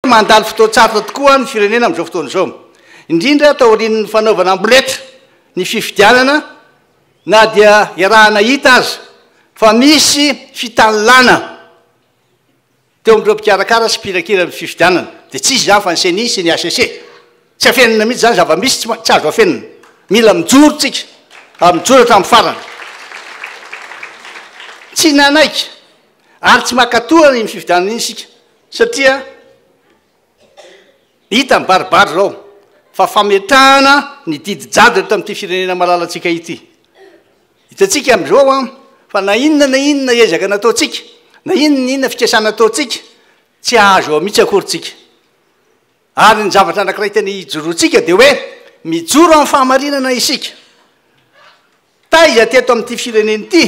Mandalo fotoan-tsarotra tokoa ny firenena amin'izao fotoana izao, indrindra taorian'ny fanaovana amboletra ny fifidianana na dia iaraha-nahita aza fa misy fitanilana teo amin'ireo mpikarakara sy mpikirakira ny fifidianana, dia tsy iza izany fa ny Ceni sy ny hcc. Tsy afenina mihitsy izany, zava-misy tsy azo afenina. Mila mijoro tsika ary mijoro hatramin'ny farany. Tsy nanaiky ary tsy mankatoa iny fifidianana iny isika satria hita mibaribary izao fa fametrahana ny didy jadona eto amin'ity firenena malalantsika ity. Hitantsika amin'izao an, fa na inona na inona ezaka nataontsika, na inona na inona fikasana ataontsika, tsy hahazo ao mihitsy akory tsika. Ary ny zavatra anankiray tena ijoroantsika dia hoe mijoro amin'ny fahamarinana isika. Taiza teto amin'ity firenena ity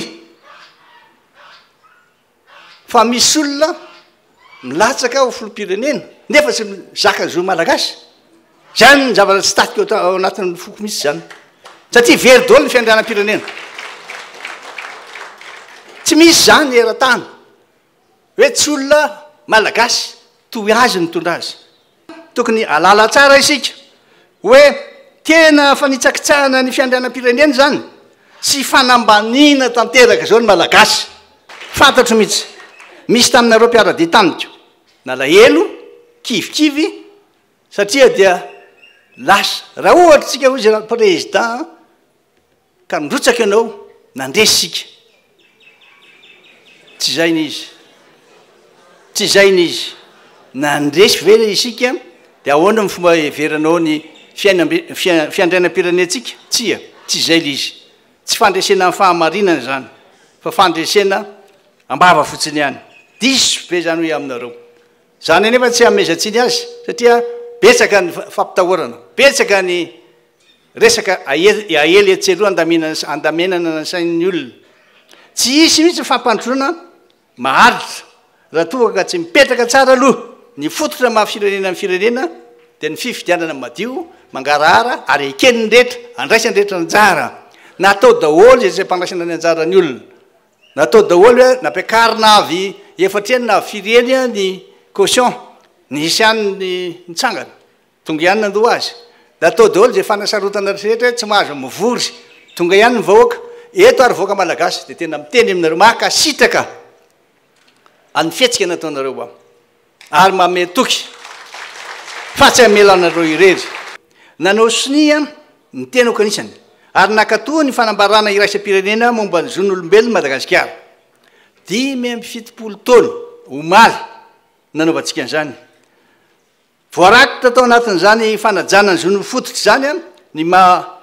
fa misy olona milatsaka ho filoham-pirenena nefa tsy mizaka ny zo malagasy? Izany ny zavatra tsy takiko ao anatin'ny foko mihitsy izany. Satria very daholo ny fiandrianam-pirenena. Tsy misy izany eran-tany. Hoe tsy olona malagasy toy azy no nitondra azy. Tokony hahalala tsara isika hoe tena fanitsakitsahana ny fiandrianam-pirenena izany sy fanambaniana tanteraka izao ny Malagasy. Fantatro mihitsy, misy taminareo mpiara-dia tamiko nalahelo, kivikivy satria dia lasa. Raha ohatra isika hoy izy président Ka nirotsaka ianao, nandresy isika. Tsy izay ny izy. Tsy izay ny izy. Nandresy ve isika, dia ahoana ny fomba heveranao ny fiainam- fiandrianam-pirenentsika? Tsia, tsy izay ilay izy. Tsy fandresena ny fahamarinana izany, fa fandresena am-bava fotsiny ihany. Diso be izany hoy aho aminareo. Izany anefa tsy hanomezan-tsiny azy, satria betsaka ny fampitahorana, betsaka ny Resaka aely aely etsy aloha andaminana andamenana ny sain'ny olona. Tsy hisy mihitsy ny fampandrosoana maharitra raha toa ka tsy mipetraka tsara aloha ny fototra maha firenena ny firenena dia ny fifidianana madio, mangarahara ary eken'ny rehetra, andraisan'ny rehetra anjara. Natao daholo izay tsy ampandraisana ny anjaran'ny olona. Natao daholo hoe nampiakarina avy efatra heny na avy firy heny ny caution. Nisy ihany ny nitsangana. Tonga ihany nandoa azy. Natao daholo izay fanasarotana rehetra hoe tsy mahazo mivory. Tonga ihany ny vahoaka. Eto ary vahoaka malagasy dia tena miteny aminareo, mankasitraka an'ny fihetsika nataonareo aho. Ary manome toky fa tsy hamela anareo irery. Nanao sonia ny tenako anisany ary nankatoa ny fanambarana iraisam-pirenena momba ny zon'olombelon'i Madagasikara. 75 taona omaly nanaovantsika an'izany. Voarakitra tao anatin'izany fanajana ny zon'ny fototra izany ny maha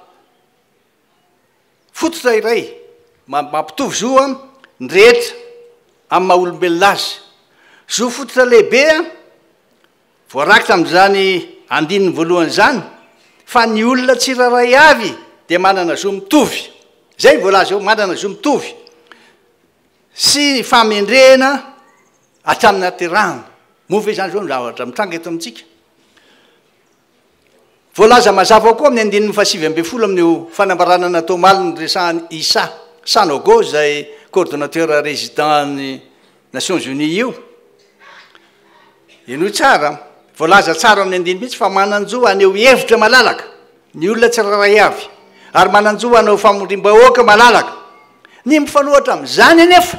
fototra iray mampitovy zo ny rehetra amin'ny maha olombelona azy. Zo fototra lehibe voarakitra amin'izany andininy voalohany izany fa ny olona tsirairay avy dia manana zo mitovy. Izay no voalaza eo, manana zo mitovy sy fahamendrehana hatramin'ny nahaterahana. Moa ve izany izao no zavatra mitranga eto amintsika? Voalaza mazava koa amin'ny andininy faha-19 amin'io fanambarana natao omaly niresahan'i Issa Sanogo izay coordonnateur résident ny Nations Unies io. Henoy tsara, voalaza tsara amin'ny andininy mihitsy fa manan-jo haneho hevitra malalaka ny olona tsirairay avy ary manan-jo hanao famoriam-bahoaka malalaka. Ny mifanohitra amin'izany anefa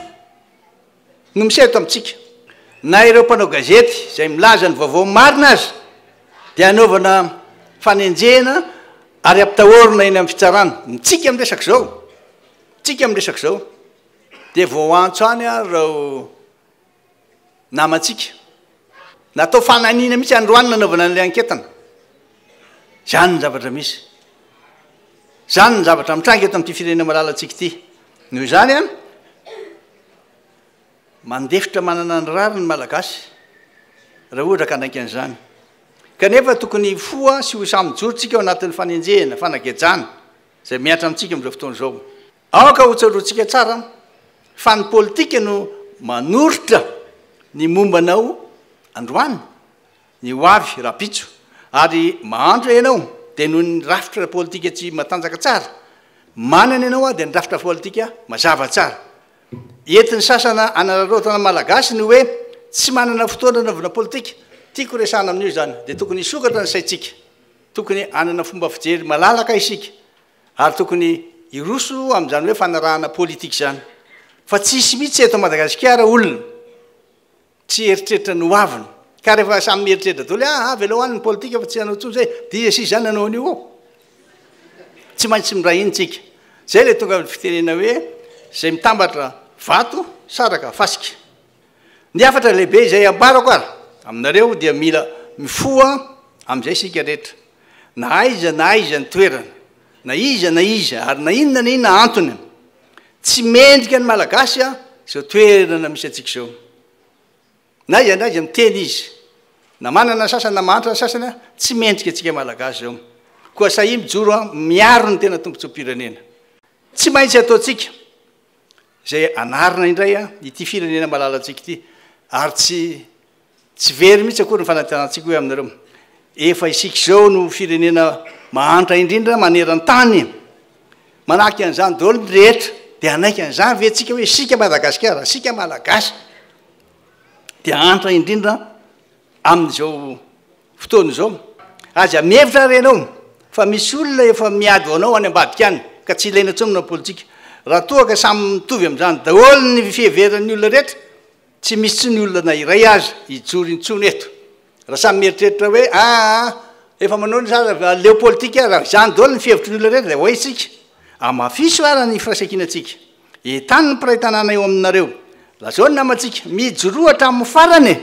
no miseho eto amintsika. Na ireo mpanao gazety izay milaza ny vaovao marina aza dia anaovana fanenjehana ary ampitahorina eny amin'ny fitsarana. Ntsika miresaka izao, ntsika miresaka izao dia voaantso any ary ireo namantsika. Natao fananiana mihitsy androany nanaovana an'ilay anketana. Izany ny zavatra misy. Izany ny zavatra mitranga eto amin'ity firenena malalantsika ity. Noho izany an, mandefitra manana ny rariny ny Malagasy raha ohatra ka hanaiky an'izany. Kanefa tokony hifoha sy ho samy mijoro tsika ao anatin'ny fanenjehana, fanagejana izay mihatra amintsika amin'izao fotoana izao. Aoka hotsaroantsika tsara fa ny politika no manoritra ny momba anao androany, ny ho avy rahampitso, ary mahantra ianao dia noho ny rafitra politika tsy matanjaka tsara, manana ianao dia ny rafitra politika mazava tsara. Entin'ny sasana hanararaotana Malagasy ny hoe tsy manana fotoana hanaovana politika. Tiako resahana amin'io izany dia tokony hisokatra ny saintsika, tokony hanana fomba fijery malalaka isika ary tokony hiroso amin'izany hoe fanarahana politika izany fa tsy hisy mihitsy eto Madagasikara olona tsy hieritreritra ny ho aviny ka rehefa samy mieritreritra daholo hoe ah avelao any ny politika fa tsy hanao intsony zay dia iza sisa izany hanao an'io ao? Tsy maintsy miray hina tsika. Zay ilay tonga amin'ny fitenena hoe izay mitambatra vato saraka fasika. Ny hafatra lehibe izay ambarako ary aminareo dia mila mifoha amin'izay isika rehetra. Na aiza na aiza ny toerana, na iza na iza ary na inona na inona antony. Tsy mendrika ny Malagasy izao toerana misy antsika izao. Na aiza na aiza miteny izy, na manana ny sasany na mahantra ny sasany, tsy mendrika antsika Malagasy izao. Koa sahia mijoro miaro ny tena tombontsoam-pirenena. Tsy maintsy ataontsika izay hanarina indray ity firenena malalantsika ity ary tsy tsy very mihitsy akory ny fanantenantsika hoe aminareo. Efa isika izao no firenena mahantra indrindra maneran-tany. Manahaka an'izany daholo ny rehetra. Dia hanaiky an'izany ve tsika hoe isika Madagasikara, isika Malagasy dia hahantra indrindra amin'izao fotoana izao? Aza mihevitra ary ianao fa misy olona efa miady ho anao any ambadika any ka tsy ilaina intsony manao politika. Raha toa ka samy mitovy amin'izany daholo ny fiheveran'ny olona rehetra, tsy misy intsony olona na iray aza hijoro intsony eto. Raha samy mieritreritra hoe aa efa manao ny zaza fa aleo politika, raha izany daholo ny fihevitry ny olona rehetra dia ho aiza isika? Amafiso ara ny firaisankinantsika. Entano ny mpiray tanàna eo aminareo. Lazao ny namantsika, mijoroa hatramin'ny farany e!